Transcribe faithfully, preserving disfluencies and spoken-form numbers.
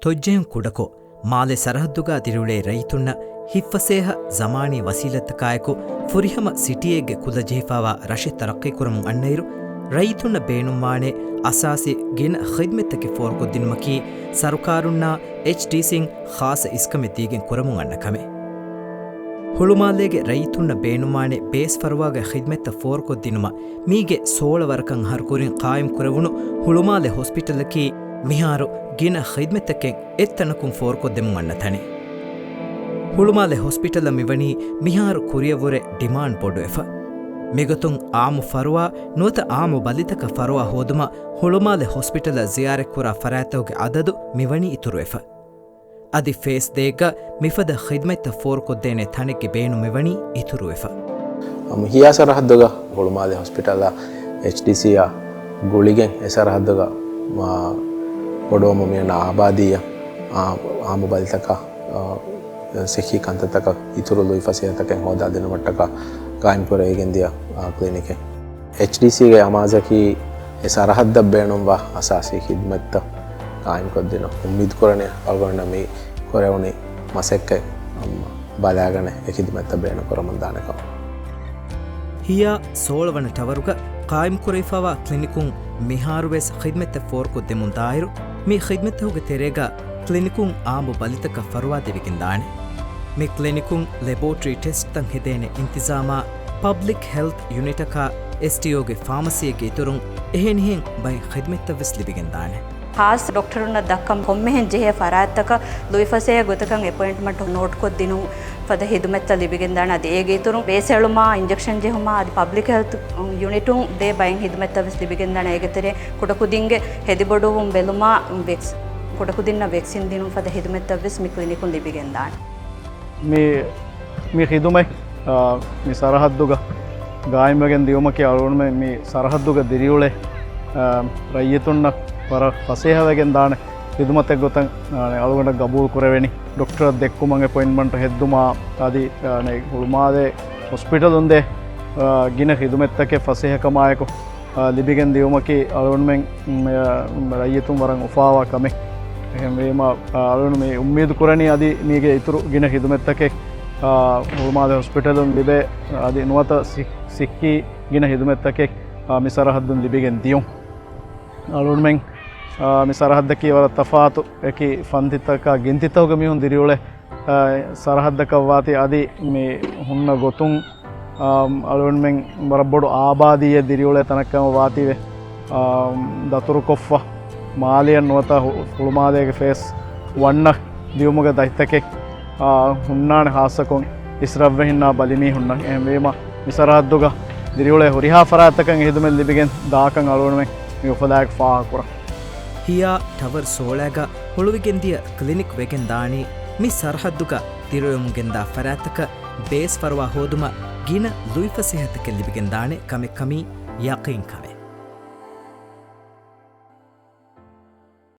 ތޮއްޖެހުން ކުޑަކޮށް، މާލެ ސަރަހައްދުގަ ދިރިއުޅޭ ރައްޔިތުންނަށް ހިތްފަސޭހަ ޒަމާނީ ވަސީލަތްތަކާއެކު ފުރިހަމަ ސިޓީއެއްގެ ކުލަ ޖެހިފައިވާ ރަށެއް ތަރައްޤީކުރަމުން އަންނައިރު، ރައްޔިތުންނަށް ބޭނުންވާނެ އަސާސީ ގިނަ ޚިދްމަތްތަކެއް ފޯރުކޮށްދިނުމަކީ ސަރުކާރުންނާ އެޗްޑީސީން ޚާއްޞަ އިސްކަމެއް ދީގެން ކުރަމުން އަންނަ ކަމެއް. ހުޅުމާލޭގެ ރައްޔިތުންނަށް ބޭނުންވާނެ ބޭސް ފަރުވާގެ ޚިދްމަތްތައް ފޯރުކޮށްދިނުމަށް މީގެ ސޯޅަ ވަރަކަށް އަހަރު ކުރިން ޤާއިމް ކުރެވުނު ހުޅުމާލެ ހޮސްޕިޓަލަކީ މިހާރު ގިނަ ޚިދްމަތްތަކެއް އެއްތަނަކުން ފޯރުކޮށްދެމުން އަންނަ ތަނެއް. ހުޅުމާލެ ހޮސްޕިޓަލަށް މިވަނީ މިހާރު ކުރިއަށްވުރެ ޑިމާންޑް ބޮޑުވެފަ. މިގޮތުން އާއްމު ފަރުވާ ނުވަތަ އާއްމު ބަލިތަކަށް ފަރުވާ ހޯދުމަށް ހުޅުމާލެ ހޮސްޕިޓަލަށް ޒިޔާރަތްކުރާ ފަރާތްތަކުގެ އަދަދު މިވަނީ އިތުރުވެފަ. އަދި ފޭސް ދޭއްގަ މިފަދަ ޚިދްމަތްތައް ފޯރުކޮށްދޭނެ ތަނެއްގެ ބޭނުން މިވަނީ އިތުރުވެފަ. ހިޔާ ސަރަހައްދުގަ ހުޅުމާލެ ހޮސްޕިޓަލާ އެޗްޑީސީއާ ގުޅިގެން އެ ސަރަހައްދުގަ މާ ބޮޑުވަމުން މިއަންނަ އާބާދީއަށް އާ، އާއްމު ބަލިތަކަށް، އާ، ސިއްހީ ކަންތައްތަކަށް އިތުރު ލުއިފަސޭހަތަކެއް ހޯދާދިނުމަށްޓަކާ ޤާއިމްކުރެވިގެންދިޔަ، އާ، ކްލިނިކެއް. އެޗްޑީސީގެ އަމާޒަކީ އެ ސަރަހައްދަށް ބޭނުންވާ އަސާސީ ޚިދްމަތްތައް ޤާއިމްކޮށްދިނުން. އުއްމީދުކުރަނީ އަޅުގަނޑަށް މި ކުރެވުނީ މަސައްކަތް ބަލާގަނެ އެ ޚިދްމަތްތައް ބޭނުންކުރަމުންދާނެ ކަމަށް. ހިޔާ ސޯޅަ ވަނަ ޓަވަރުގަ ޤާއިމްކުރެވިފައިވާ ކްލިނިކުން މިހާރުވެސް ޚިދްމަތްތައް ފޯރުކޮށްދެމުންދާއިރު، މި ޚިދްމަތްތަކުގެ ތެރޭގަ ކްލިނިކުން އާއްމު ބަލިތަކަށް ފަރުވާ ދެވިގެންދާނެ. މި ކްލިނިކުން ލެބޯޓްރީ ޓެސްޓްތައް ހެދޭނެ އިންތިޒާމާ ޕަބްލިކް ހެލްތް ޔުނިޓަކާ އެސްޓީއޯގެ ފާމަސީއެއްގެ އިތުރުން އެހެނިހެން ބައެއް ޚިދްމަތްތައްވެސް ލިބިގެންދާނެ. ޚާއްޞަ ޑޮކްޓަރުންނަށް ދައްކަން ކޮންމެހެން ޖެހޭ ފަރާތްތަކަށް ލުއިފަސޭހަ ގޮތަކަށް އެޕޮއިންޓްމަންޓް ނޯޓްކޮށްދިނުން ފަދަ ޚިދުމަތްތައް ލިބިގެންދާނެ. އަދި އޭގެ އިތުރުން ބޭސް އެޅުމާ، އިންޖެކްޝަން ޖެހުމާ، އަދި ޕަބްލިކް ހެލްތު ޔުނިޓުން ދޭ ބައެއް ޚިދުމަތްތައް ވެސް ލިބިގެންދާނެ. އޭގެ ތެރޭ ކުޑަކުދިންގެ ހެދިބޮޑުވުން ބެލުމާ، ވެކްސް-، ކުޑަކުދިންނަށް ވެކްސިން ދިނުން ފަދަ ޚިދުމަތްތައް ވެސް މި ކްލިނިކުން ލިބިގެންދާނެ. މި، މި ޚިދުމަތް، އާ، މި ސަރަހައްދުގަ ގާއިމްވެގެން ދިޔުމަކީ އަޅުގަނޑުމެން މި ސަރަހައްދުގަ ދިރިއުޅޭ، އާ، ރައްޔިތުންނަށް ވަރަށް ފަސޭހަ ވެގެން ދާނެ ޚިދުމަތެއް ގޮތަށް، އާ، އަޅުގަނޑަށް ގަބޫލު ކުރެވެނީ. ޑޮކްޓަރަށް ދެއްކުމަށް އެޕޮއިންޓްމަންޓް ހެއްދުމާ، އަދި، އާ، ހުޅުމާލޭ ހޮސްޕިޓަލުން ދޭ، އާ، ގިނަ ޚިދުމަތްތަކެއް ފަސޭހަކަމާއެކު، އާ، ލިބިގެން ދިޔުމަކީ އަޅުގަނޑުމެން، މް، އާ، ރައްޔިތުން ވަރަށް އުފާވާ ކަމެއް. އެހެންވީމަ، އާ، އަޅުގަނޑު މި އުއްމީދު ކުރަނީ އަދި މީގެ އިތުރު ގިނަ ޚިދުމަތްތަކެއް، އާ، ހުޅުމާލެ ހޮސްޕިޓަލުން ލިބޭ، އަދި ނުވަތަ ސި-، ސިއްހީ ގިނަ ޚިދުމަތްތަކެއް، އާ، މި ސަރަހައްދުން ލިބިގެން ދިޔުން. އަޅުގަނޑުމެން، އާ، މި ސަރަހައްދަކީ ވަރަށް ތަފާތު އެކި ފަންތިތަކާ ގިންތިތަކުގެ މީހުން ދިރިއުޅޭ، އާ، ސަރަހައްދަކަށް ވާތީ އަދި މި ހުންނަ ގޮތުން، އާ، އަޅުގަނޑުމެން ވަރަށް ބޮޑު އާބާދީއެއް ދިރިއުޅޭ ތަނަކަށް ވާތީވެ، އާ، ދަތުރުކޮށްފަ މާލެއަށް ނުވަތަ ހު-، ހުޅުމާލޭގެ ފޭސް ވަންނަށް ދިޔުމުގެ ދަތިތަކެއް، އާ، ހުންނާނެ ޚާއްޞަކޮށް އިސްރަށްވެހިންނާ ބަލިމީހުންނަށް. އެހެންވީމަ، މި ސަރަހައްދުގަ ދިރިއުޅޭ ހުރިހާ ފަރާތްތަކަށް އެ ޚިދުމަތް ލިބިގެން ދާކަން އަޅުގަނޑުމެން މި އުފަލާއެކު ފާހަގަކުރަން. ހިޔާ ޓަވަރ ސޯޅައިގަ ހުޅުވިގެންދިޔަ ކްލިނިކް ވެގެން ދާނީ މި ސަރަހައްދުގަ ދިރިއުޅެމުން ގެންދާ ފަރާތްތަކަށް ބޭސް ފަރުވާ ހޯދުމަށް ގިނަ ލުއިފަސޭހަތަކެއް ލިބިގެންދާނެ ކަމެއްކަމީ ޔަޤީންކަމެއް.